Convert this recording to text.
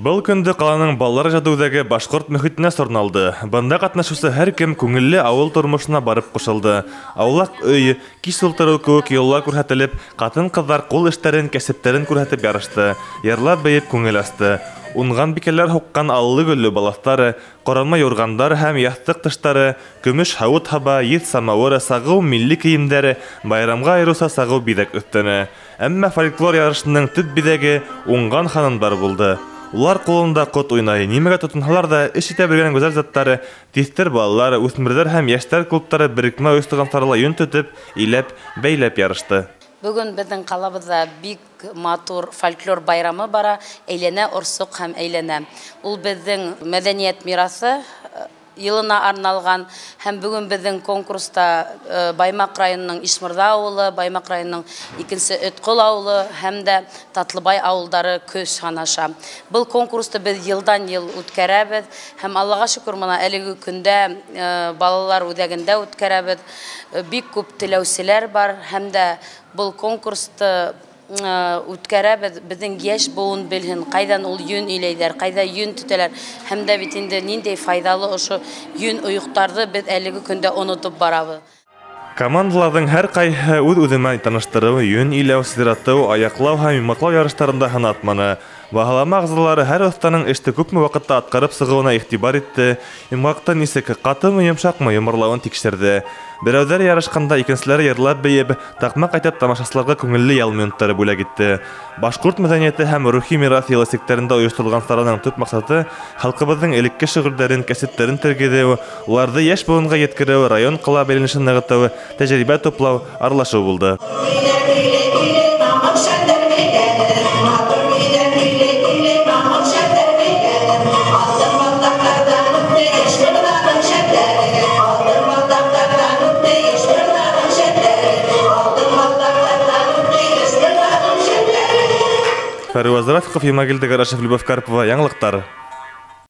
Был көндө ҡаланың балалар ижады үҙәге башҡорт мөхитенә сорналды. Бында ҡатнашыусы һәр кем күңелле ауыл тормошона барып ҡушылды. Аулаҡ өй, кис ултырыу кеүек йолалар күрһәтелеп, ҡатын-ҡыҙҙар ҡул эштәрен, кәсептәрен күрһәтеп ярышты. Йырлап бейеп күңел асты. Уңған бикәләр һуҡҡан аллы-гөллө балаҫтары, ҡоранма юрғандар һәм яҫтыҡ тыштары, көмөш һауыт-һаба, еҙ самауыры, сағыу милли кейемдәре байрамға айырыуса сағыу биҙәк өҫтәне. Әммә фольклор ярышының төп биҙәге уңған ханымдар булды. Улар ҡулында ҡот уйнай, нимәгә тотонһалар ҙа эш итә белгән гүзәл заттары, тиҫтер балалар, үҫмерҙәр һәм йәштәр клубтары берекмә ойошторған сарала йөн тотоп, иләп, бәйләп ярышты. Бөгөн беҙҙең ҡалабыҙҙа бик матур фольклор байрамы бара, әйләнә орсоҡ һәм әйләнә. Ул беҙҙең мәҙәниәт мираҫы йылына арналған, һәм бөгөн беҙҙең конкурста Баймаҡ районының Ишмырҙа ауылы, Баймаҡ районының икенсе Өтҡол ауылы һәм дә Татлыбай ауылдары көс һанаша. Был конкурсты беҙ йылдан йыл үткәрәбеҙ һәм Аллаға шөкөр, мына әлеге көндә балалар үҙәгендә үткәрәбеҙ. Бик күп теләүселәр бар һәм дә был конкурсты үткәрәбеҙ, беҙҙең йәш быуын белһен, ҡайҙан ул йөн иләйҙәр, ҡайҙа йөн төтәләр, һәм дә бит инде ниндәй файҙалы ошо йөн ойоҡтарҙы беҙ әлеге көндә онотоп барабыҙ. Командаларҙың һәр ҡайһыһы үҙ-үҙе менән таныштырыу, йөн иләү, сидратыу, аяҡлау һәм йомғаҡлау ярыштарында һынатманы. Баһалама ағзалары һәр оҫтаның эште күпме ваҡытта атҡарып сығыуына иғтибар итте, йомғаҡты нисек ҡатымы, йомшаҡмы йомарлауын тикшерҙе. Берәүҙәр ярышҡанда, икенселәре йырлап бейеп, таҡмаҡ әйтеп тамашасыларға күңелле ял минуттары бүләк итте. Башҡорт мәҙәниәте һәм рухи мираҫ йылы сиктәрендә ойошторолған сараның төп маҡсаты халҡыбыҙҙың элекке шөғөлдәрен, кәсептәрен тергеҙеү, уларҙы йәш быуынға еткереү, район ҡала бәйләнешен нығытыу, тәжрибә туплау, аралашыу булды. Фәруаз Рафиҡов, Йомагилде Гарашев, Любовь Карпова, яңылыҡтар.